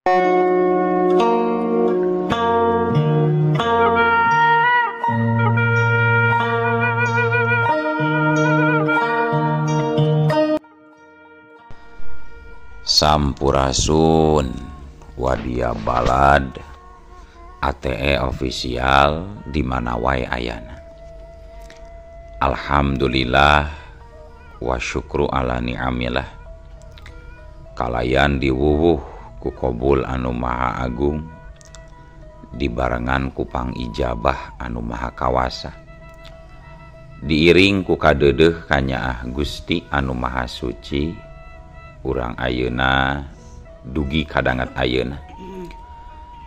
Sampurasun Wadia Balad ATE official di mana wae ayana. Alhamdulillah wa syukru ala ni'amillah. Kalayan diwuwuh ku kobul anu maha agung, dibarengan ku pangijabah anu maha kawasa, diiring ku kadeudeuh kanyaah Gusti anu maha suci. Urang ayeuna dugi kadanget ayeuna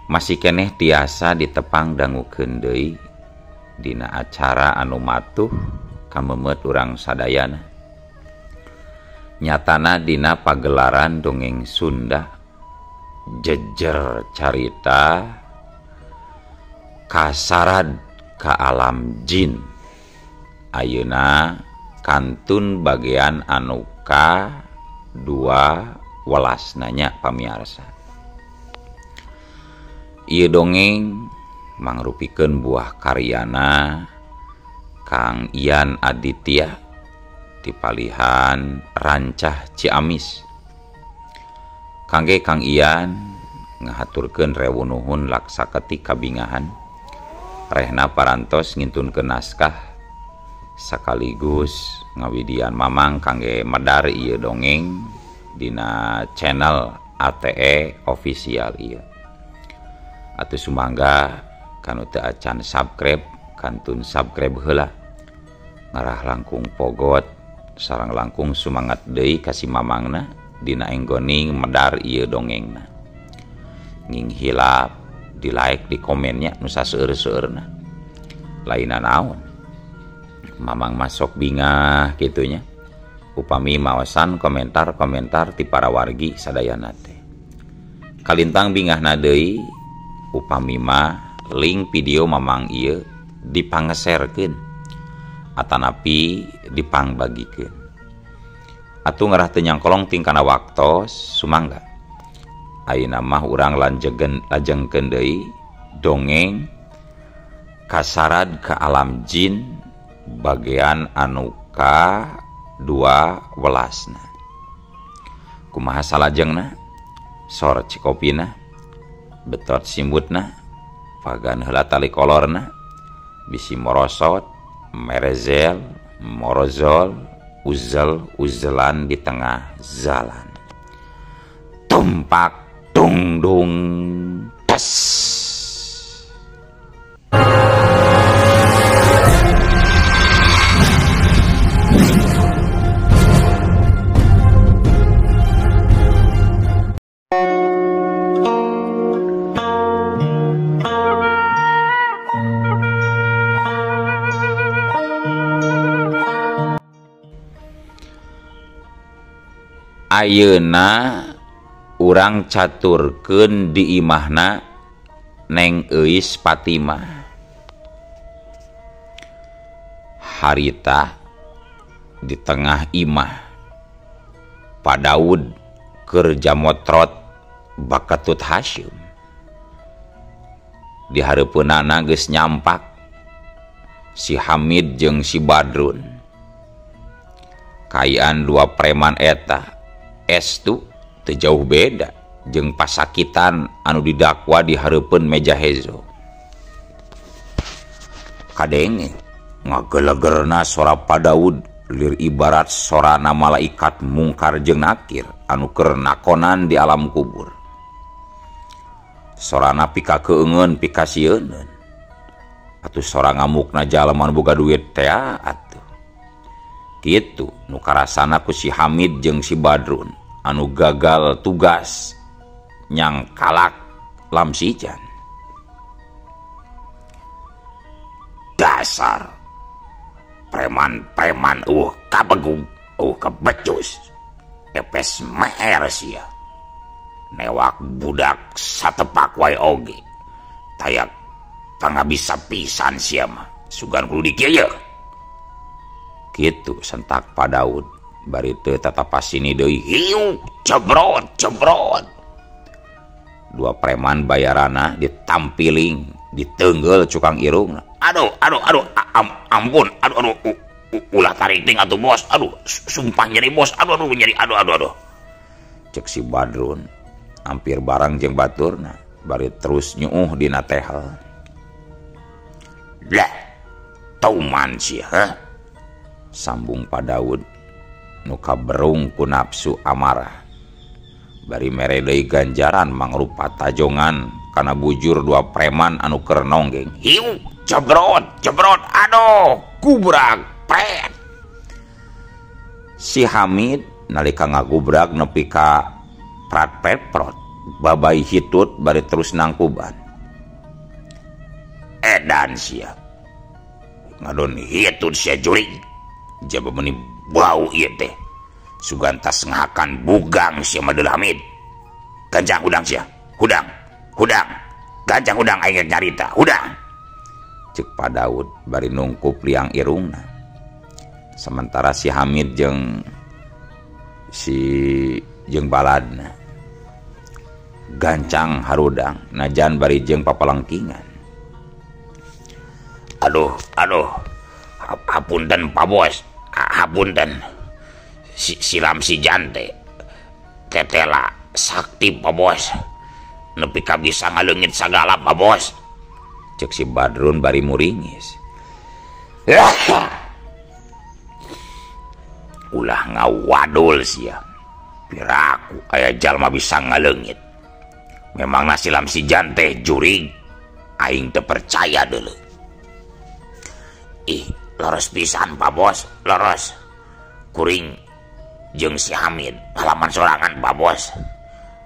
masih keneh tiasa ditepang dangukeun deui dina acara anu matuh kamemet urang sadayana. Nyatana dina pagelaran dongeng Sunda jejer carita kasarad ka alam jin. Ayeuna kantun bagian anu ka 2 welas nanya pamiarsa. Ieu dongeng mangrupikeun buah karyana Kang Ian Aditya dipalihan Rancah Ciamis. Kangge Kang Ian ngahaturkeun rewu nuhun laksaketi kabingahan rehna parantos ngintunkeun naskah sekaligus ngawidian mamang kangge medar ieu dongeng dina channel ATE official ieu. Atuh sumangga kanu teu acan subscribe kantun subscribe heula, ngarah langkung pogot sareng langkung sumangat deui ka si mamangna dina enggoning medar ieu dongengna. Nging hilap di like di komennya nu saseueur-seueurna. Lainna naon mamang masuk bingah gitunya upami maosan komentar-komentar ti para wargi sadayana teh. Kalintang bingahna deui upami mah link video mamang ieu dipangeserkeun atanapi dipangbagikeun. Atuh ngarah teu nyangkolong tingkana waktos sumangga. Ayeuna mah urang lajengkeun deui dongeng kasarad ka alam jin bagian anu ka 2 welasna. Kumaha salajengna? Sor cikopina, betot simbutna, pagan heula tali kolorna, bisi morosot, merezel, morozol, uzel uzelan di tengah jalan. Tumpak dung dung tes. Ayeuna urang caturkeun di imahna Neng Euis Fatimah. Harita di tengah imah Pa Daud keur jamotrot bakatut Hasyim. Di hareupeunana geus nyampak si Hamid jeung si Badrun. Kayaan dua preman eta estu teu jauh beda jeung pasakitan anu didakwa di hareupeun meja hezo. Kadenge ngagelegerna sora Pa Daud lir ibarat sorana malaikat mungkar jeung nakir anu keur nakonan di alam kubur. Sorana pika keungeun pika sieuneun. Atuh sora ngamukna jalma nu boga duit teh atuh. Kitu nu karasana ku si Hamid jeung si Badrun anu gagal tugas nyang kalak lamsijan. Dasar preman-preman kabegug kebecus epes meher sia newak budak satepak wae oge tayak tangabisa pisan sia mah sugan kudu dikieu. Kitu sentak Pa Daud bari teu tatapas sini deui hiu cebrot cebrot. Dua preman bayarana ditampiling, ditenggel cukang irungna. Aduh, aduh, aduh, ampun, aduh, aduh, ulah tarik ting atuh bos, aduh, sumpah nyeri bos, aduh, aduh, nyeri, aduh, aduh, aduh. Cek si Badrun, hampir barang jeung baturna, bari terus nyuuh dina tehel. Lah, tauman sia, ha? Sambung Pak Daud, nu kaberung ku nafsu amarah. Bari mere deui ganjaran mangrupa tajongan kana bujur dua preman anu keur nonggeng. Hiu, jebrot, jebrot, aduh, gubrak, pret. Si Hamid nalika ngagubrak nepi ka prat pret prot, babai hitut bari terus nangkuban. Edan sia. Ngadon hitut sia jurig. Jaba meuni bau ieu teh. Sugantas ngahakan bugang sia Madul Hamid. Gancang hudang sia. Hudang, hudang. Gancang hudang aing nyarita, hudang. Cek Pak Daud bari nungkup liang irungna. Sementara si Hamid jeung si jeung baladna gancang harudang najan bari jeung papalengkingan. Aduh, aduh. Hapunten Pak Bos, hapunten. Silam si jante tetela sakti Pak Bos, nepi ka bisa ngaleungit sagala Pak Bos. Cek si Badrun bari muringis. Ulah ngawadul sia, piraku aya jalma bisa ngaleungit. Memangna silam si jante jurig, aing teu percaya deuleu. Ih, leres pisan Pak Bos, leres. Kuring jeung si Hamid halaman sorangan Pak Bos.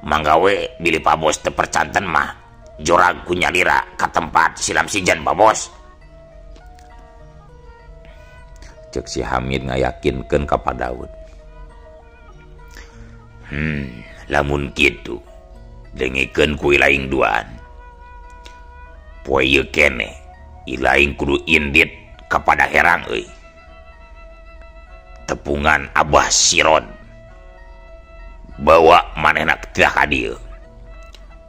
Manggawe bilih Pak Bos teu percanten mah jorag ku nyalira ka tempat silam sijan Pak Bos. Cek si Hamid ngayakinkeun ka Pak Daud. Lamun kitu dengekeun ku ilaing duaan. Poe ieu keneh ilaing kudu indit kepada herang euy. Tepungan Abah Sirod bawa manehna tidak ka dieu.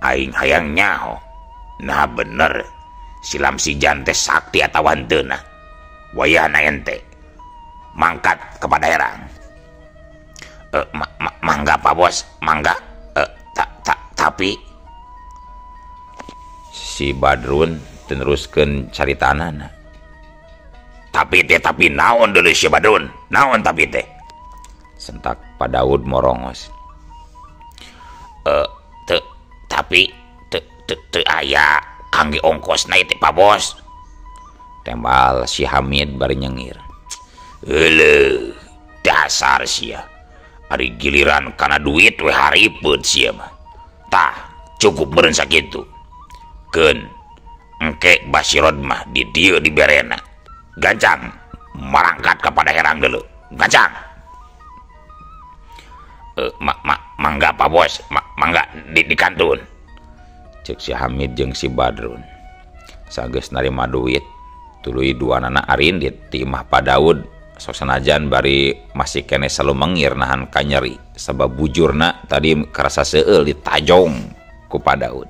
Aing hayang nyaho. Nah bener silam si jante sakti atawa henteuna. Wayahna ente mangkat kepada herang. Mangga Pak Bos, mangga. Tapi si Badrun teruskeun caritanana. Tapi teh tapi naon deuleu si Badrun, naon tapi teh. Sentak Pak Daud morongos. Tapi teu aya kangge ongkosna teh Pak Bos. Tembal si Hamid bari nyengir. Euleuh, dasar sia. Ari giliran kana duit we haripeunt sia mah. Tah, cukup meureun sakitu. Keun engke Basirod mah di dieu diberena. Gancang marangkat kepada herang dulu. Gancang. Mangga Pak Bos, mangga di kantun. Cek si Hamid jeung si Badrun. Sageus narima duit, tuluy duanana arindit ti imah Pak Daud. Sok sanajan bari masih keneh salumengir nahan kanyeri sabab bujurna tadi karasa seueul ditajong ku Pak Daud.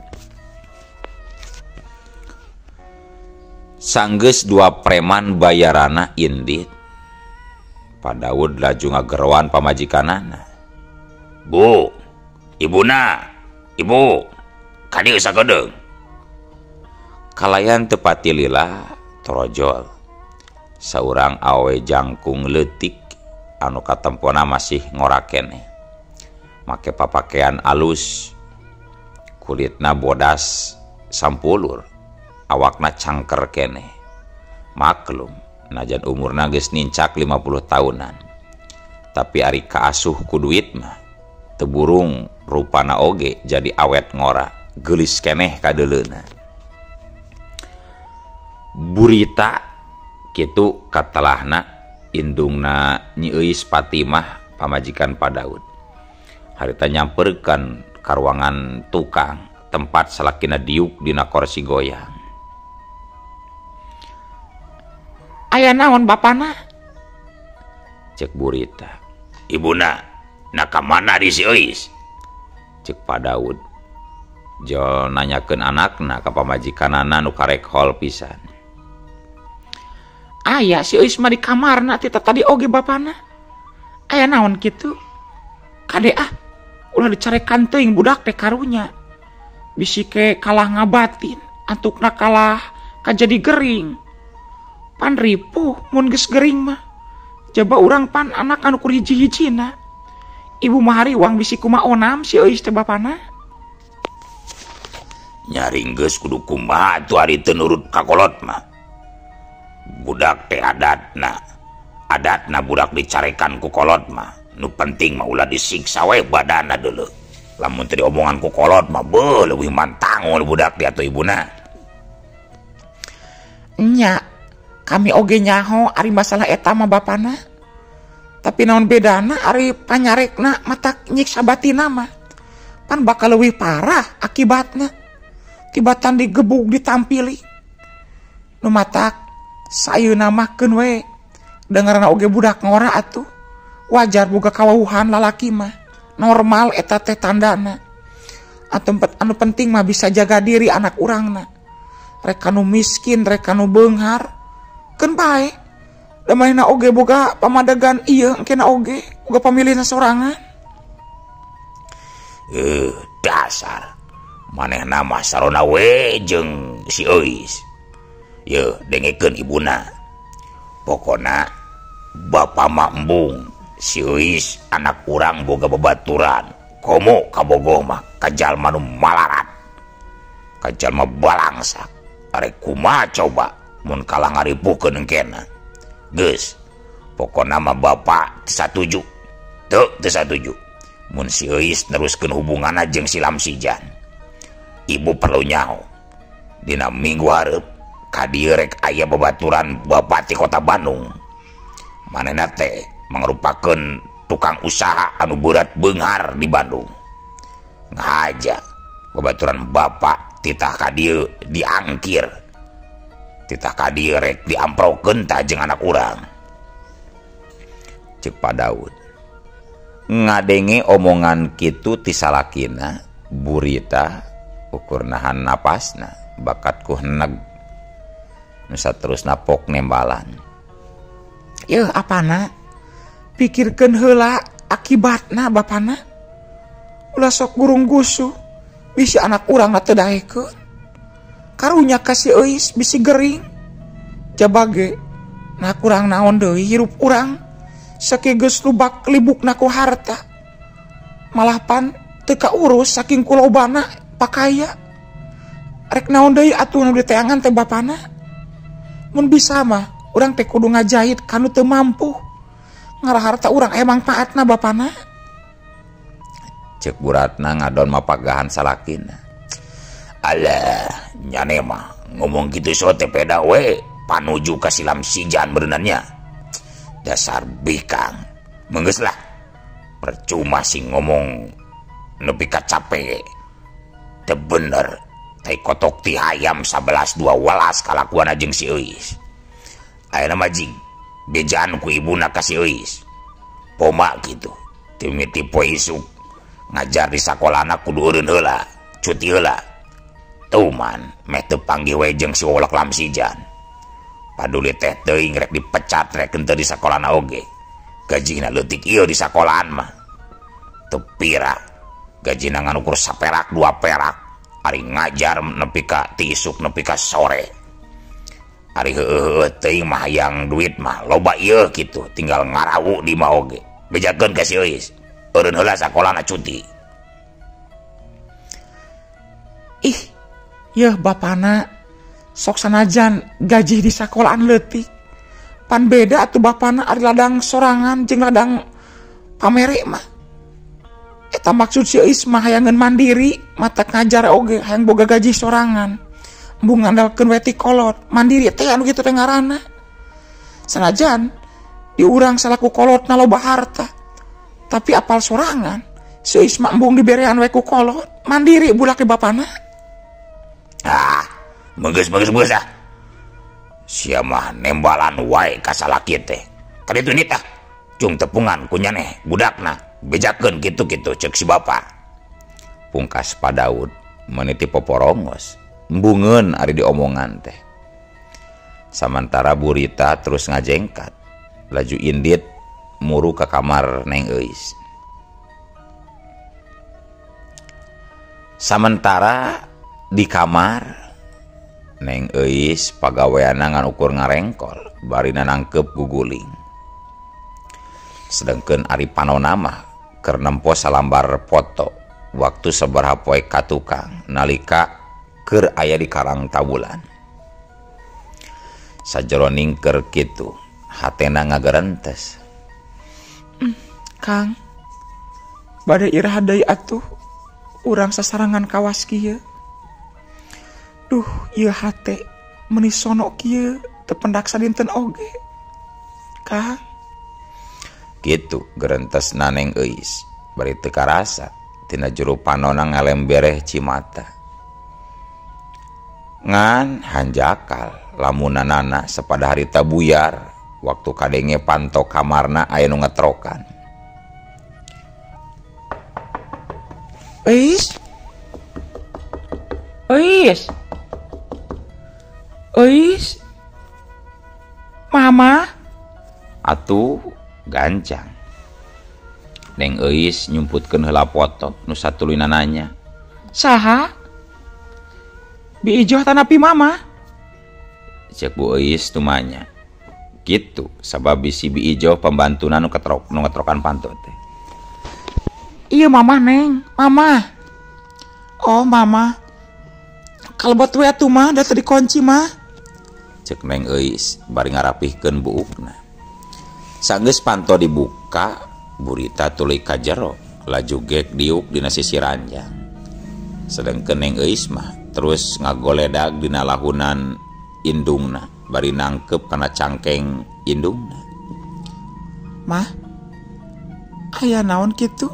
Sanggeus dua preman bayarana indit. Pak Daud laju ngageroan pamajikanana. Bu, ibuna, ibu, kadieu sagedeung. Kalayan teu pati lila torojol. Saurang awe jangkung leutik anu katempona masih ngora keneh. Make papakean alus, kulitna bodas sampulur. Awakna cangker keneh. Maklum, najan umurna geus nincak 50 tahunan. Tapi ari kaasuh ku duit mah teu burung rupana oge jadi awet ngora, geulis keneh kadeuleuna. Burita kitu katelahna indungna Nyi Euis Fatimah pamajikan Pak Daud. Harita nyamperkeun ka ruangan tukang tempat salakina diuk dina kursi goyang. Aya naon bapana? Cek Burita. Ibuna, na ka mana di si Euis? Cek Pak Daud. Jol nanyakeun anakna ka pamajikanana nu karek hol pisan. Aya si Euis mah di kamarna ti tadi oge bapana. Aya naon kitu? Kade ah, ulah dicarekan teuing budak teh karunya. Bisi ke kalah ngabatin, antukna kalah kajadi gering. Pan ripuh mun geus gering mah. Jaba urang pan anak anu kur hiji-hijina. Ibu mah hariwang bisi kumaha onam si Euis teh bapana. Nyaring geus kudu kumaha atuh ari teu nurut ka kolot mah. Budak teh adatna. Adatna budak dicarekan ku kolot mah. Nu penting mah ulah disiksa we badana deuleu. Lamun teu diomongan ku kolot mah beuh leuwih mantangul budak teh atuh ibuna. Nya, kami oge nyaho ari masalah eta mah bapana. Tapi naon bedana ari panyarekna matak nyiksa batina mah. Pan bakal leuwih parah akibatna. Tibatan digebug ditampili. Nu matak sayeuna mah keun we. Dengarna oge budak ngora atuh. Wajar boga kawauhan lalaki mah. Normal eta teh tandana. Atuh anu penting mah bisa jaga diri anak urangna. Rek anu miskin, rek anu beunghar, keun bae. Da manehna oge boga pamadegan ieu engkena oge boga pamilihna sorangan. Dasar. Manehna mah sarona we jeung si Euis. Yeuh, dengekeun ibuna. Pokona bapa mah embung, si Euis anak urang boga babaturan. Komo kabogoh mah ka jalma nu malarat. Ka jalma balangsak. Arek kumaha coba mun kalah ngaripuhkeun engkena. Geus, pokona mah bapa teu satuju. Teu satuju. Mun si Euis neruskeun hubunganna jeung si Lamsijan. Ibu perlu nyaho. Dina minggu hareup ka dieu rek aya babaturan bapa ti kota Bandung. Manehna teh mangrupakeun tukang usaha anu berat beunghar di Bandung. Ngahaja babaturan bapa titah ka dieu diangkir. Titah ka dieu rek diamprokeun tah jeung anak urang. Ceuk Pak Daud. Ngadenge omongan kitu ti salakina, burita ukur nahan napasna, bakat ku heneg. Nu saterusna pok nembalan. Yeuh apana? Pikirkeun heula akibatna bapana. Ulah sok gurung gusuh, bisi anak urang teu daekeun. Karunya ka si Euis bisi gering. Jabage nah kurang naon deui hirup urang. Saking geus lubak libukna ku harta. Malah pan teu kaurus saking kulobana pakaya. Rek naon deui atuh nu diteangan teh bapana. Mun bisa mah urang teh kudu ngajahit kanu teu mampu. Ngarah harta urang aya mangpaatna bapana. Ceuk buratna ngadon mapagahan salakina. Alah, nyane mah ngomong kitu so teh peda we panuju ka si Lamsijan beunannya. Dasar bikang. Menggeus lah. Percuma sih ngomong nepi ka cape. Teu bener. Tai kotok ti hayam 11 12 kalakuan jeung si Euis. Ayeuna mah jing bejaan ku ibuna ka si Euis. Poma kitu. Timiti poe isuk ngajar di sakolana kudu eureun heula, cuti heula. Tuman meh teu panggih we jeung si Wolok Lamsijan. Paduli teh teuing rek dipecat rek henteu di sakolana oge. Gajina leutik ieu di sakolahan mah. Teu pira. Gajina ngan ukur saperak dua perak. Ari ngajar nepi ka ti isuk nepi ka sore. Ari heueuh teuing mah hayang duit mah loba ieu kitu, tinggal ngarawu di mah oge. Bejakeun ka si Euis. Eureun heula sakolana cuti. Ih, yeuh bapana sok sanajan gaji di sakolahan leutik. Pan beda atuh bapana ari ladang sorangan jeung ladang pamere mah. Eta maksud si Euis mah hayangeun mandiri, mata ngajar oge hayang boga gaji sorangan. Embung ngandalkeun we ti kolot, mandiri teh anu kitu teh ngaranna. Sanajan diurang salaku kolotna loba harta. Tapi apal sorangan, si Euis mah embung diberean we ku kolot, mandiri bulak di bapana. Ah, menggeus ah. Sia mah nembalan wae ka salaki teh. Kaditu nit ah. Cung tepungan ku nyaneh budakna. Bejakeun kitu-kitu ceuk si bapa. Pungkas Pak Daud Meniti poporongos embungeun ari diomongan teh. Samantara Burita terus ngajengkat laju indit muru ka kamar Neng Euis. Samantara di kamar Neng Euis pagaweanna ngan ukur ngarengkol barina nangkep guguling. Sedengkeun ari panona mah keur nempo salambar foto waktu sabaraha poe ka tukang nalika keur aya di Karang Tabulan. Sajeroning keur kitu hatena ngagerentes. Kang, bade iraha deui atuh urang sasarangan kawas kieu. Duh, ieu hate meuni sono kieu teu pendak sadinten oge. Kang, kitu gerentesna Neng Euis bari teu karasa tina jero panona ngalembereh cimata. Ngan hanjakal lamunanana sapada harita buyar waktu kadenge panto kamarna aya nu ngetrokan. Euis. Euis. Euis. Mama. Atuh gancang. Neng Euis nyumputkeun heula foto nu satuluyna nanya. Saha? Bi Ijoh tanapi mama? Cek Bu Euis tumanya. Kitu sabab bisi Bi Ijoh pembantuna nu ketrok nu ngetrokan panto teh. Iya mama Neng, mama. Oh mama. Kalebet we atuh mah da teu dikunci mah. Cek Neng Euis bari ngarapihkeun buukna. Sanggeus panto dibuka, Burita tuluy ka jero, laju gek diuk dina sisi ranjang. Sedengkeun Neng Euis mah terus ngagoledag dina lahunan indungna bari nangkep kana cangkeng indungna. Mah, aya naon kitu?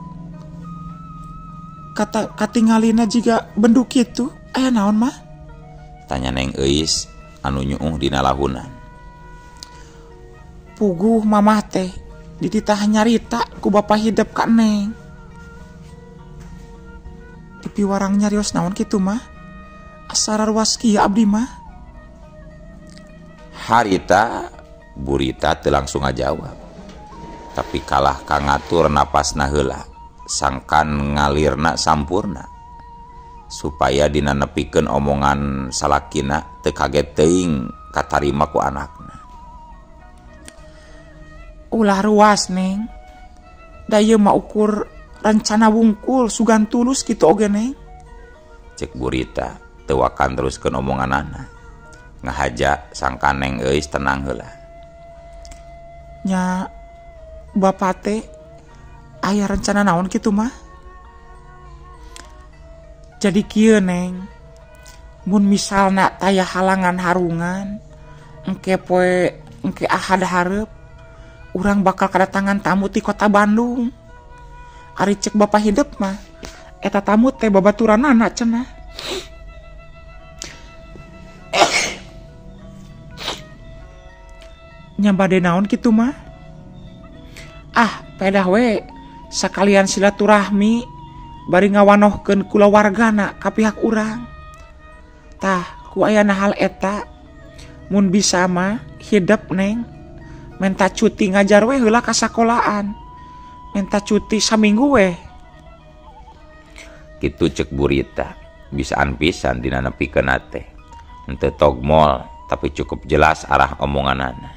Kata katingalina jiga bendu kitu, aya naon mah? Tanya Neng Euis anu nyuuh dina lahunan. Puguh mamah teh dititah nyarita ku bapa hidep ka Neng. Dipiwarang nyarios naon kitu mah? Asa ruas kieu abdi mah. Harita Burita teu langsung ngajawab. Tapi kalah ka ngatur napasna heula, sangkan ngalirna sampurna supaya dina nepikeun omongan salakina teu kaget teuing katarima ku anakna. Ulah ruas Neng, da ieu mah ukur rencana wungkul sugan tulus kitu oge Neng. Cek Burita teu wakan teruskeun omonganana. Ngahaja sangkan Neng Euis tenang heula. Nya bapa teh aya rencana naon kitu mah? Jadi kieu Neng, mun misalna taya halangan harungan, engke poe engke ahad hareup urang bakal kedatangan tamu ti kota Bandung. Ari cek bapa hidep mah eta tamu teh babaturanana cenah. Nya bade naon kitu mah? Ah, pedah we sakalian silaturahmi bari ngawanohkeun kulawargana ka pihak urang. Tah, ku ayana hal eta mun bisa mah hidep Neng menta cuti ngajar we heula ka sakolaan. Menta cuti saminggu we. Kitu cek Burita, bisaan pisan dina nepikeun teh. Henteu togmol tapi cukup jelas arah omonganana.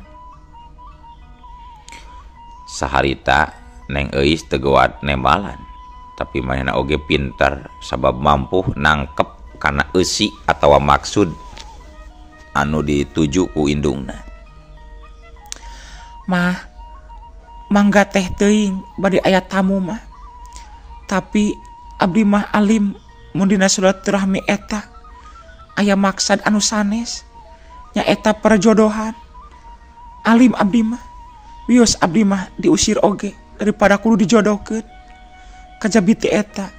Saharita Neng Euis teu geuat nembalan, tapi manehna oge pinter sabab mampu nangkep kana eusi atawa maksud anu dituju ku indungna. Mah, mangga teh teuing bade aya tamu mah. Tapi abdi mah alim mun dina silaturahmi eta aya maksad anu sanes, nyaeta perjodohan. Alim abdi mah, wios abdi mah diusir oge daripada kudu dijodohkeun. Kajabi ti eta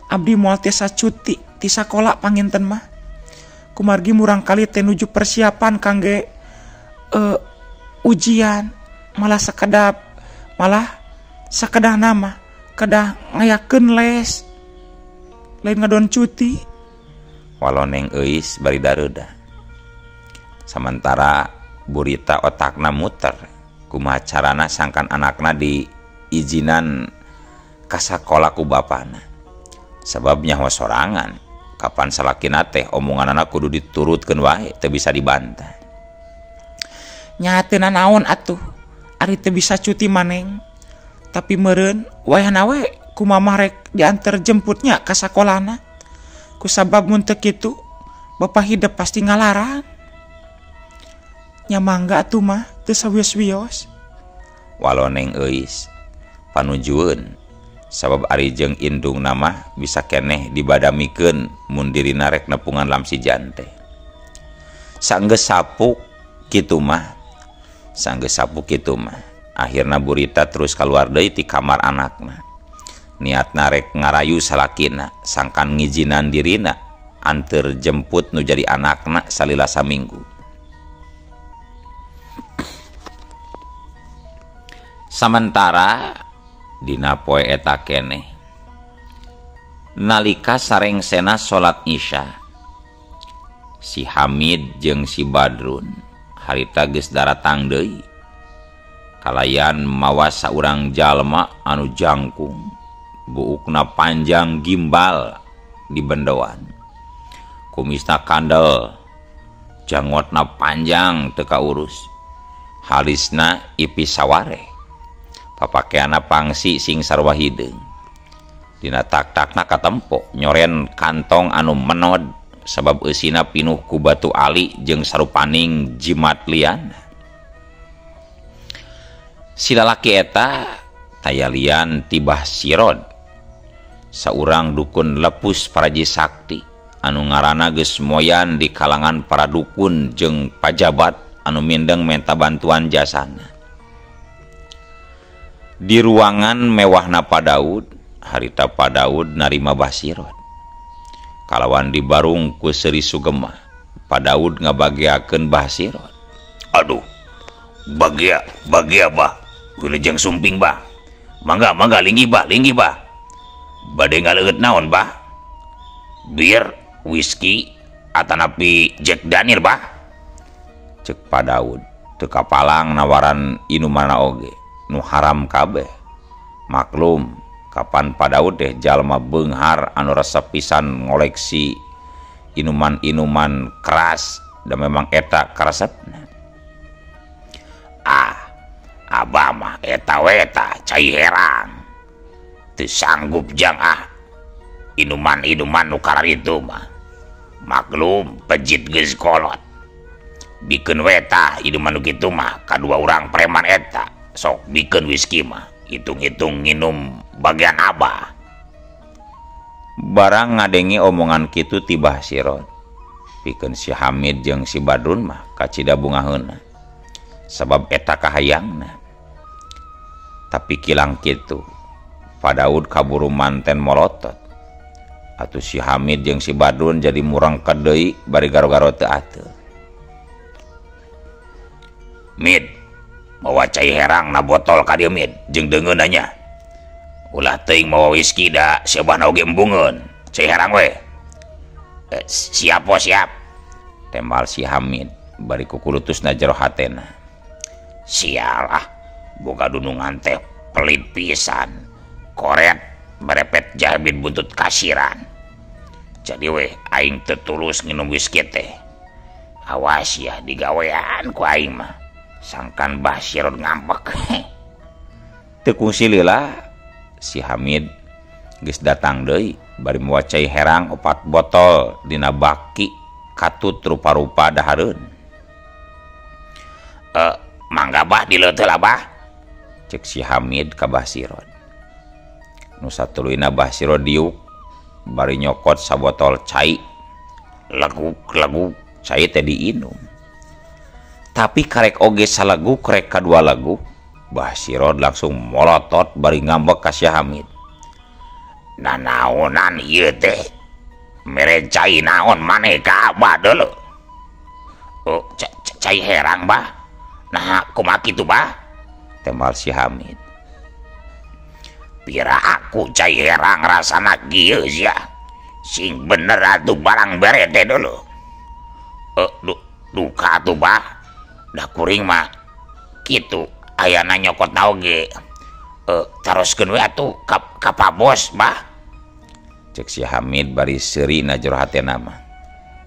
abdi moal tiasa cuti ti sakola panginten mah. Kumargi murang kali teh nuju persiapan kangge ujian, malah sakedap malah sakedah nama kedah ngayakeun les lain ngadon cuti. Waloneng euis bari dareuda. Samantara burita otakna muter kumaha carana sangkan anakna diizinan ka sakola ku bapana. Sabab nyaho sorangan kapan salakina teh omonganana kudu diturutkeun wae teu bisa dibantah. Nya teu nanaon atuh ari teu bisa cuti maneng. Tapi meureun wayahna we ku mamah rek dianter jemputnya ka sakolana. Kusabab mun teu kitu bapa hidep pasti ngalarang. Nya mangga atuh mah teu sawios-wios. Waloneng euis panujueun sabab ari jeung indungna mah bisa keneh dibadamikeun mun dirina rek nepungan Lamsijan teh. Sanggeus sapuk kitu mah, sanggeus sapuk kitu mah akhirna burita terus kaluar deui ti kamar anakna. Niatna rek ngarayu salakina sangkan ngijinan dirina anteur jemput nu jadi anakna salila saminggu. Samantara dina poe eta keneh nalika sarengsena salat Isya, si Hamid jeung si Badrun harita geus daratang deui kalayan mawa saurang jalma anu jangkung, buukna panjang gimbal di bendoan, kumisna kandel, jangotna panjang teu kaurus, halisna ipis saware, papakeana pangsi sing sarua hideung. Dina tak-takna katempo nyoren kantong anu menod sabab eusina pinuh ku batu ali jeung sarupaning jimat lian. Si lalaki eta taya lian tibah sirod, saurang dukun lepus paraji sakti anu ngaranna geus moyan di kalangan para dukun jeung pajabat anu mindeng menta bantuan jasana. Di ruangan mewahna Pa Daud, harita Pa Daud narima Basirot. Kalawan dibarung ku Seri Sugema, Pa Daud ngabageakeun Basirot. Aduh, bagia, bagia bah, wilujeng sumping bah. Mangga, mangga linggih bah, linggih bah. Bade ngaleueut naon bah? Bir, whisky, atanapi Jack Daniel bah? Cek Pa Daud, teu kapalang nawaran inumanna oge, nu haram kabeh. Maklum, kapan Pa Daud teh jalma beunghar anu resep pisan ngoleksi inuman-inuman keras dan memang eta karesepna. Ah, abah mah eta we eta cai herang. Teu sanggup jang ah inuman-inuman nu kararitu mah. Maklum pejit geus kolot. Bikeun we tah inuman nu kitu mah kadua urang preman eta. Sok bikeun whisky mah, hitung-hitung nginum bagian abah. Barang ngadenge omongan kitu ti Basirot, pikeun si Hamid jeung si Badrun mah kacida bungaheuna sabab eta kahayangna. Tapi kilang kitu Pa Daud kaburu manten molotot. Atuh si Hamid jeung si Badrun jadi murang deui bari garo-garo teu ateul. Mid, mawa cai herang na botol ka dieu Mid, jeung deungeun nya. Ulah teuing mawa whisky da siabahna oge embungeun. Cai herang we. Siap po siap. Tembal si Hamid bari kukulutusna jero hatena. Sial ah, boga dunungan teh pelit pisan. Koret merepet jahbin buntut kasiran. Jadi weh aing teu tulus nginum whisky teh. Awas ya digawean ku aing mah. Sangkan Basirot ngambek. Teu kungsi lila si Hamid geus datang deui bari mawa cai herang 4 botol dina baki katut rupa-rupa dahareun. Mangga bah dileuteul lah bah. Cek si Hamid ka Basirot. Nu satuluyna Basirot diuk bari nyokot sabotol cai. Leguk-leguk cai teh diinum. Tapi karek oge salagu karek kadua lagu, Basirot langsung molotot bari ngambek ka si Hamid. Nanaonan ieu teh? Mere cai naon maneh ka abah deuleu? Oh, cai herang bah. Nah, kumaha kitu bah? Tembal si Hamid. Pira aku cai herang rasana kieu sia. Sing bener atuh barang bere teh dulu. Duka atuh bah. Da kuring mah kitu ayana nyokot oge. Taroskeun we atuh ka Pa Bos bah. Cek si Hamid bari seuri na jero hatena mah.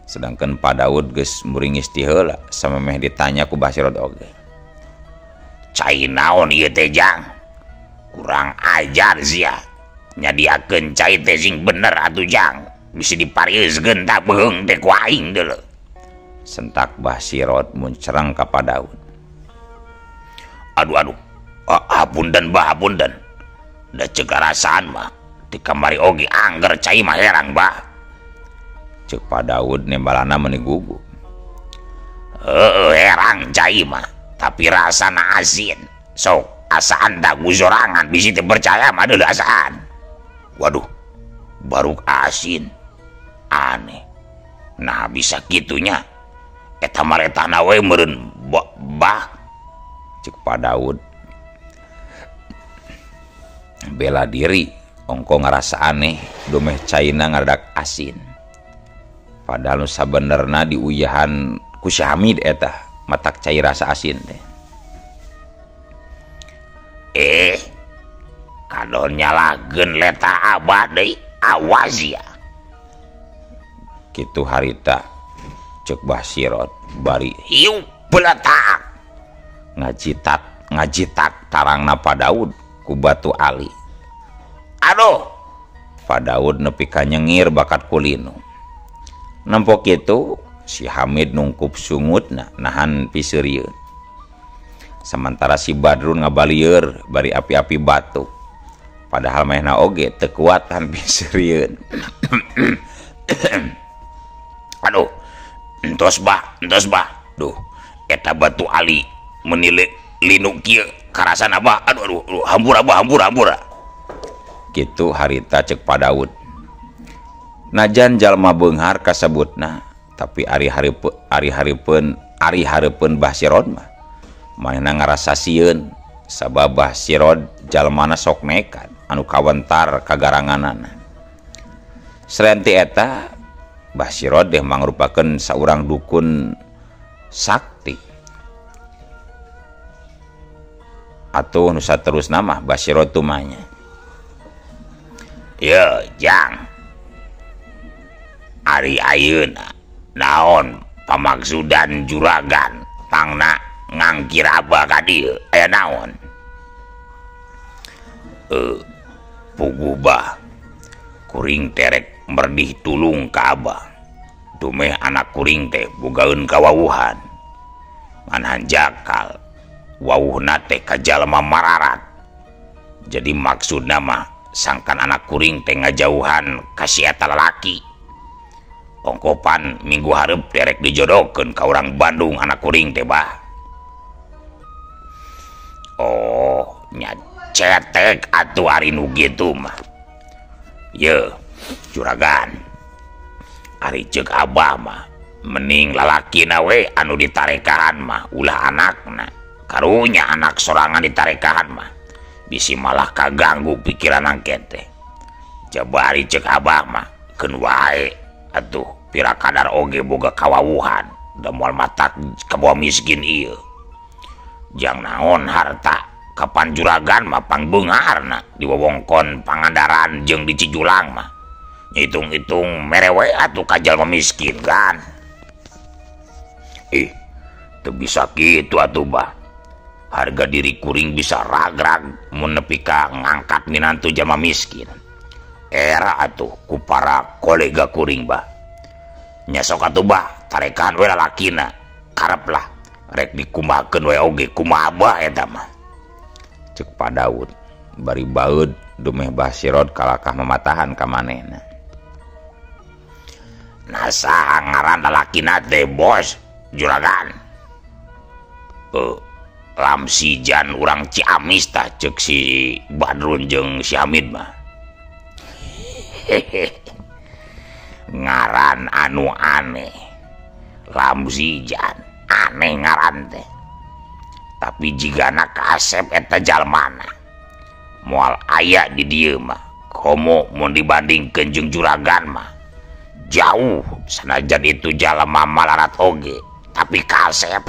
Sedangkan Pak Daud geus muringis ti heula samemeh ditanya ku Bah Sirot oge. Cai naon ieu teh jang? Kurang ajar sia. Nyadiakeun cai teh sing bener atuh jang. Bisi diparieuskeun tah beheung teh ku aing deuleu. Sentak Bah Sirot muncerang ka Pak Daud. Aduh aduh. Hapunten bah hapunten. Da ceuk rasaan mah di kamari oge angger cai mah herang bah. Ceuk Pak Daud nembalana meuni gugup. Heueuh herang cai mah, tapi rasana asin. Sok asaan da guzorangan bisi teu percaya mah deuleu asaan. Waduh, baruk asin. Aneh. Nah bisa kitunya. Eta maretana we meureun bah. Ceuk Pak Daud bela diri ongko ngarasa aneh dumeh caina ngaradak asin. Padahal nu sabenerna diuyahan ku si Hamid eta matak cai rasa asin teh. Kadon nyalageun leta abah deui awas ya. Kitu harita ceuk Bah Sirot bari hiu beletak ngajitak tarangna Pak Daud ku batu ali. Aduh, Pak Daud nepi ka nyengir bakat kulinu. Nempo kitu si Hamid nungkup sungutna nahan piseurieun. Sementara si Badrun ngabalieur bari api-api batu. Padahal manehna oge teu kuatan piseurieun. Aduh, entos bah, entos bah. Duh, eta batu ali menilai linu kieu karasan abah. Aduh aduh, aduh hampura abah, hampura hampura. Kitu harita ceuk Pak Daud. Najan jalma beunghar kasebutna, tapi ari hareupeun Bah Sirot mah manehna ngarasa sieun sabab Bah Sirot jalmana sok nekat anu kawentar kagaranganana. Selain ti eta Bah Sirot deh mangrupakeun saurang dukun sakti. Atuh nu saterusna mah Bah Sirot tumanya. Ye jang. Ari ayeuna naon pamaksudan juragan pangna ngangkir abah ka dieu aya naon? Puguh bah kuring terek merdih tulung ka abah. Dumeh anak kuring teh bogaeun kawawuhan. Ngan hanjakal wawuhna teh ka jalma mararat. Jadi maksudna mah sangkan anak kuring teh ngajauhan ka si eta lalaki. Ongkopan minggu hareup derek dijodohkeun ka urang Bandung anak kuring teh bah. Oh, nya cetek atuh ari nu kitu mah. Ye, juragan. Ari ceuk abah mah mending lalakina we anu ditarekahan mah ulah anakna. Karunya anak sorangan ditarekahan mah bisi malah kaganggu pikiran angke teh. Coba ari ceuk abah mah keun wae atuh pira kadar oge boga kawawuhan da moal matak kabawa miskin ieu. Jang naon harta kapan juragan mah pangbeungharna di wewengkon Pangandaran jeung di Cijulang mah. Ngitung-hitung mere we atuh ka jalma miskin kan. Ih, teu bisa kitu atuh bah. Harga diri kuring bisa ragrag mun nepi ka ngangkat minantu jalma miskin. Era atuh ku para kolega kuring bah. Nya sok atuh bah, tarekan we lalakina. Karep lah rek dikumahakeun we oge kumaha bah eta mah. Ceuk Pak Daud bari baeud dumeh Bah Sirot kalakah mamatahan ka manehna. Nah saha ngaran lalakina teh bos juragan? Lamsijan urang Ciamis tah ceuk si Badrun jeung si Hamid mah. Hehehe. Ngaran anu aneh. Lamsijan aneh ngaran teh. Tapi jigana kasep eta jalmana. Moal aya di dieu mah. Komo mun dibandingkeun jeung juragan mah. Jauh sanajan itu jalma malarat oge tapi kasep.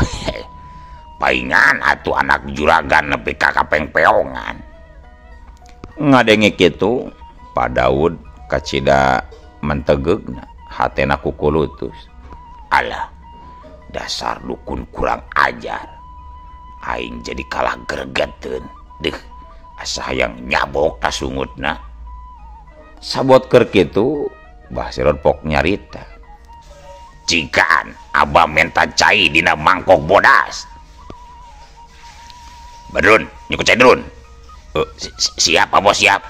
Paingan atuh anak juragan nepi ka kapengpeongan. Ngadenge kitu Pak Daud kacida mentegegna hatena kukulutus. Alah, dasar dukun kurang ajar. Aing jadi kalah gregeteun. Deuh, asa hayang nyabok ka sungutna. Sabot keur kitu Bah Sirot pok nyarita. Cikaan abah menta cai dina mangkok bodas. Badrun, nyukut cai drun. Siap abah siap.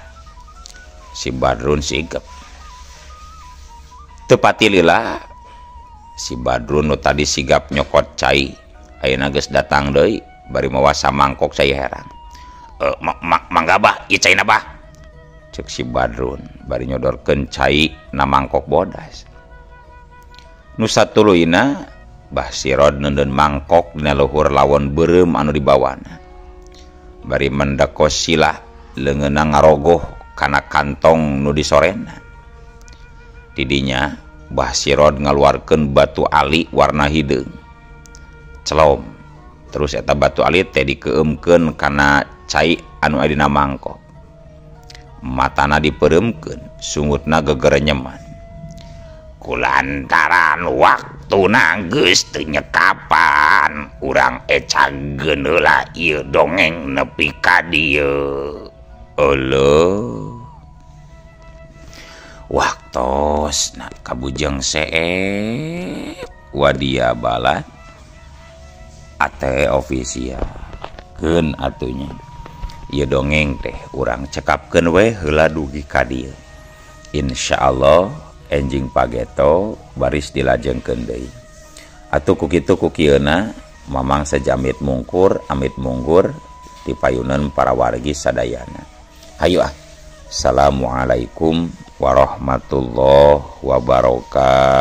Si Badrun sigap. Tepati lila si Badrun nu tadi sigap nyokot cai ayeuna geus datang deui bari mawa samangkok cai herang. Mangga bah, ieu caina bah. Cek si Badrun bari nyodorkeun cai na mangkok bodas. Nu satuluyna Bah Sirot neundeun mangkok dina luhur lawon beureum anu dibawana. Bari mendekos sila leungeunna ngarogoh kana kantong nu disorena. Tidinya Bah Sirot ngaluarkeun batu ali warna hideung. Celom. Terus eta batu ali teh dikeumkeun kana cai anu aya dina mangkok. Matana dipereumkeun, sungutna gegerenyeman. Kulantaran waktuna geus teu nyekapan, urang ecageun heula ieu dongeng nepi ka dieu. Euleuh. Waktosna kabujeng seep wadia balat ate official keun atunya. Ieu dongeng teh urang cekapkeun we heula dugi ka dieu. Insyaallah enjing pageto baris dilajengkeun deui. Atuh ku kitu ku kieuna Mamang sejamit mungkur amit munggur ti payunan para wargi sadayana. Hayu ah. Assalamualaikum warahmatullahi wabarakatuh.